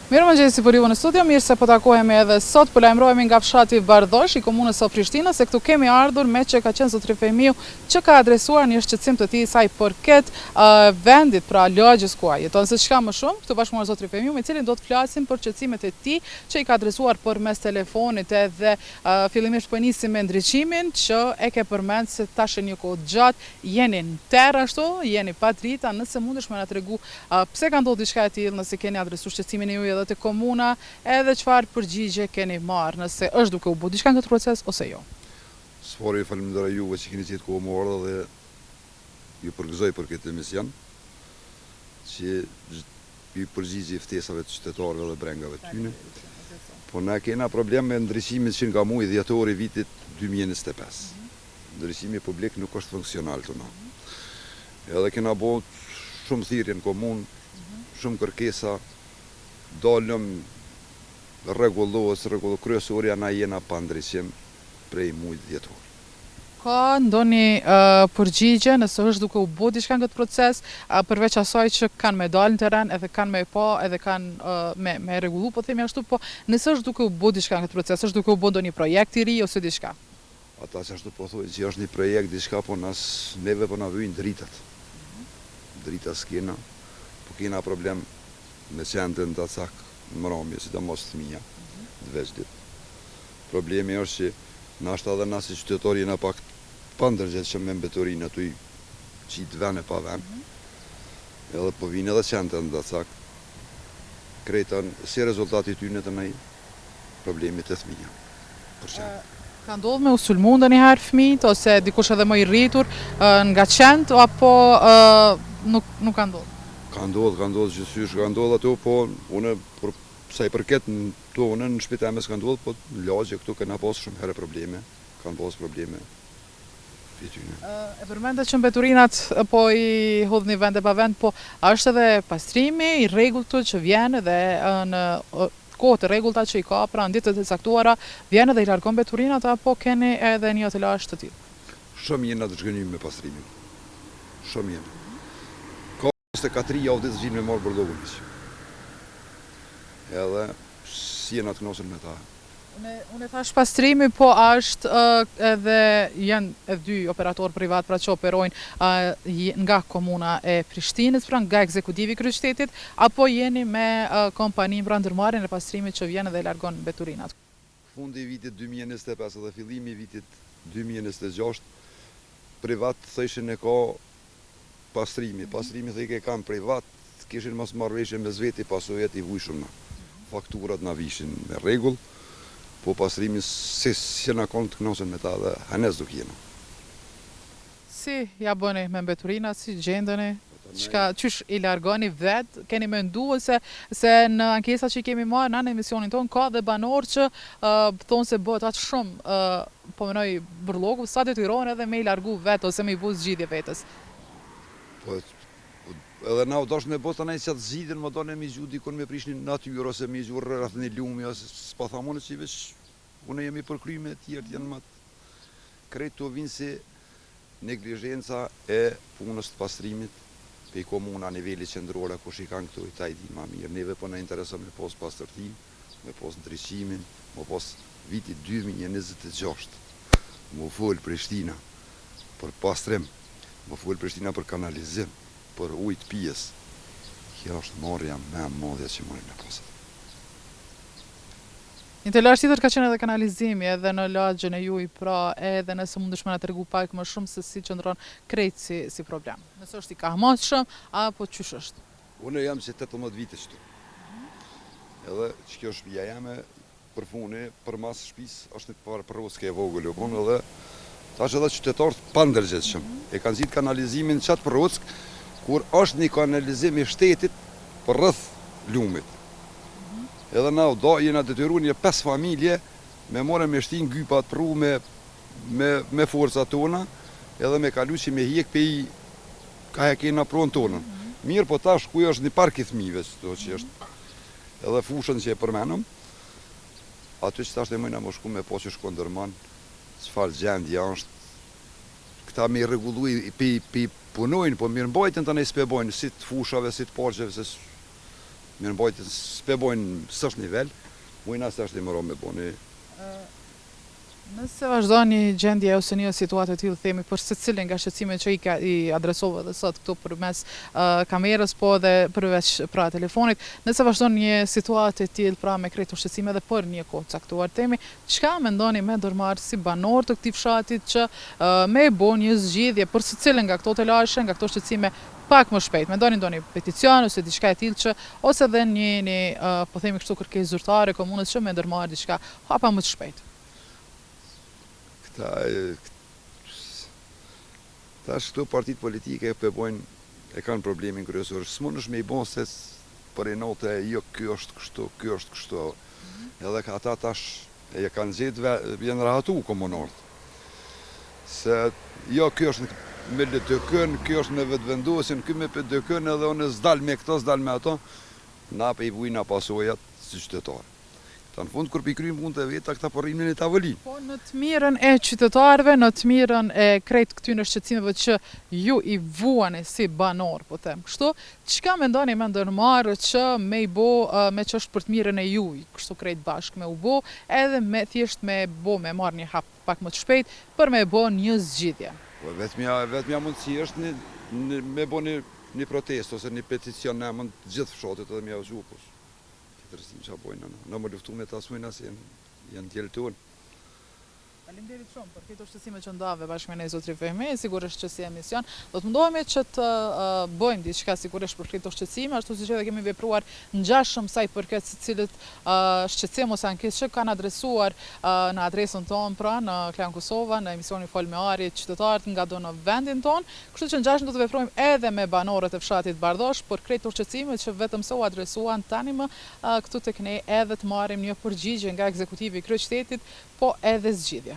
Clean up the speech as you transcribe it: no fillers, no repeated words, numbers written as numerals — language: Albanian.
Mirëmëngjesi për ju në studio, mirë se po takohemi edhe sot, po lajmërohemi nga fshati Bardhosh i komunës së Prishtinës, se këtu kemi ardhur meqë ka qenë zotri Fehmiu që ka adresuar një shqetësim të tij sa i përket vendit, pra lagjes ku ai jeton. Se çka më shumë, këtu bashkë me mua zotri Fehmiu, me cilin do të flasim për shqetësimet e tij që i ka adresuar përmes telefonit edhe fillimisht po e nisim me ndriçimin që e ke përmend se tash e një kohë të gjatë jeni në terr ashtu, jeni pa drita, nëse mundesh me na tregu pse ka ndodhur diçka e tillë, nëse keni adresuar shqetësimin e juaj edhe te komuna, edhe çfarë përgjigje keni marrë, nëse është duke u bo diçka në këtë proces ose jo. Së pari ju falënderoj juve që keni gjetë kohë me ardhë dhe ju përgëzoj për këtë emision që ju përgjigji ftesave të qytetarëve dhe brengave të tyne. Po na kena problem me ndriçimin që nga muaji dhjetor i vitit 2025. Ndriçimi publik nuk është funksional te na. Edhe kena bo shumë thirrje në komunë, shumë kërkesa, dalëm rregullohet, s'rregullohet, kryesorja na jena pa ndriçim prej mujit dhjetor. Ka ndonjë përgjigje nëse është duke u bo diçka në këtë proces, përveç asaj që kanë me dalë në terren edhe kanë me pa edhe kanë me me rregullu po themi ashtu, po nëse është duke u bo diçka në këtë proces, është duke u bo ndonjë projekt i ri ose diçka? Ata qashtu po thojnë që është një projekt diçka po nas neve po na vyjnë dritat. Drita s'kena, po kena problem me qentë endacak në mramje, sidomos fëmija, të vegjlit. Problemi është që nashta edhe na si qytetarë jena pak të pandërgjegjshëm me mbeturina tuj qitë ven e pa ven. Edhe po vijnë edhe qentë endacak. Krejt si rezultat i tyne të naj problemi te fëmija. Për qentë. Ka ndodhur me u sulmu ndonjëherë fëmijët ose dikush edhe më i rritur nga qentë apo nuk nuk ka ndodhur? Ka ndodhur, ka ndodhur gjithqysh ka ndodhur ato, po unë për sa i përket këtu unë në shtëpi teme s'ka ndodhur, po në lagje këtu kena pas shumë herë probleme, kanë pas probleme prej tyne. E përmendët që mbeturinat po i hudhni vend e pa vend, po a është edhe pastrimi i rregullt këtu që vjen edhe në kohë të rregullta që i ka, pra në ditët e caktuara, vjen edhe i largon mbeturinat apo keni edhe një telash të tillë? Shumë jena të zhgënjym me pastrimin. Shumë jena. Ka raste ka tri javë ditë s'vijnë me marrë bërllogun hiq. Edhe s'jena të kënaqur me ta. Unë e thash pastrimi, po a është edhe janë edhe dy operatorë privat pra që operojnë nga komuna e Prishtinës, pra nga ekzekutivi i kryeqytetit, apo jeni me kompaninë, pra ndërmarrjen e pastrimit që vjen edhe largon mbeturinat? Fundi i vitit 2025 dhe fillimi i vitit 2026, privat thëshin e ka pastrimi, pastrimi thojke e kanë privat, kishin mosmarrëveshje mes veti, pasojat i vujshëm na. Fakturat na vishin me rregull, po pastrimin si s'jena kon të kënaqur me ta dhe henez nuk jena. Si ja bëni me mbeturinat, si gjendeni, çka qysh i largoni vet, keni mendu ose se në ankesat që i kemi marrë na në emisionin tonë ka dhe banorë që thonë se bëhet aq shumë po menoj bërllogu sa detyrohen edhe me i largu vet ose me i bu zgjidhje vetes. Po edhe na u dasht me bo tani qat zgjidhjen më done me i gju dikun me prish në natyrë ose me i gju rreth një lumi ose s'po tham unë që veç unë jemi përkry me tjerët janë më krejt to vinë si neglizhenca e punës të pastrimit pej komuna niveli qendror a kush i kanë këto ata i dinë ma mirë neve po na intereson me pos pastërtinë me pos ndriçimin me pos viti 2026 mu fol Prishtina për pastrim mu fol Prishtina për kanalizim për ujë të pijes kjo është marrja më e madhja që marrim me pasët. Një telash tjetër ka qenë edhe kanalizimi edhe në lagjen e juj, pra edhe nëse mundesh me na tregu pak më shumë se si qëndron krejt si si problem. Nëse është i kahmotshëm apo qysh është. Unë jam që 18 vite qëtu. Edhe që kjo shtëpia jeme përfuni përmas shtëpisë është një farë përroske e vogël u kon edhe tash edhe qytetarët pandërgjegjshëm e kanë qitë kanalizimin qatë përrosk kur është një kanalizim i shtetit përreth lumit. Edhe na u do jena detyru një pesë familje me more me shtin gypat pru me me me forca tona edhe me kalu që me hjek pe i ka e kena pronë tonën. Mirë, po tash ku është një park i fëmijëve që që është edhe fushën që e përmenëm, aty që tash e mujna më shku me po që shko ndërmon, çfarë gjendje është, këta me i rregullu i pi, pi punojnë, po mirëmbajtjen tani s'pe bojnë, si të fushave, si të parqeve, se. Mirëmbajtjen s'pe bojnë, s'është nivel, mujna se është i mëro me bo një Nëse vazhdon një gjendje ose një situatë e tillë themi për secilin nga shqetësimet që i ka i adresove edhe sot këtu përmes kamerës po edhe përveç pra telefonit, nëse vazhdon një situatë e tillë pra me krejt këto shqetësime edhe për një kohë të caktuar themi, çka mendoni me ndërmarrë si banorë të këtij fshati që me bo një zgjidhje për secilin nga këto telashe, nga këto shqetësime pak më shpejt, mendoni ndonjë peticion ose diçka e tillë që ose edhe një një po themi kështu kërkesë zyrtare komunës që me ndërmarrë diçka hapa më të shpejtë. Këta tash këto partitë politike po e bojnë e kanë problemin kryesor. S'mundesh me i bo se për inate jo ky është kështu, ky është kështu. Edhe ata tash e kanë gjetë janë rahatu komunarët. Se jo ky është me LDK-n, ky është me Vetëvendosjen, ky me PDK-n edhe unë s'dal me këto, s'dal me ato. Na po i vujna pasojat si qytetarë. Këta në fund kur po i kryjnë punët e veta, këta po rrinë në një tavolinë. Po në të mirën e qytetarëve, në të mirën e krejt këtyre shqetësimeve që ju i vuani si banorë, po them kështu, çka mendoni me ndërmarrë që me i bo, meqë është për të mirën e juj, kështu krejt bashkë me u bo, edhe me thjesht me bo, me marrë një hap pak më të shpejtë për me bo një zgjidhje. Po e vetmja, e vetmja mundësi është një, një me bo një një protestë ose një peticion në emër të gjithë fshatit edhe me jau çu, po Tjetër s'dim ça bojnë, na me luftu me ta s'mujna se janë djemtë tonë. Faleminderit shumë për këto shqetësime që ndave bashkë me ne zotri Fehmi, sigurisht që si emision do të mundohemi që të bëjmë diçka sigurisht për këto shqetësime, ashtu siç edhe kemi vepruar ngjashëm sa i përket secilit shqetësim ose ankesë që kanë adresuar në adresën tonë, pra në Klan Kosova, në emisionin Fol me Ari, qytetarët ngado në vendin tonë. Kështu që ngjashëm do të veprojmë edhe me banorët e fshatit Bardhosh për krejt këto shqetësime që vetëm se u adresuan tani më këtu tek ne edhe të marrim një përgjigje nga ekzekutivi i kryeqytetit, po edhe zgjidhje.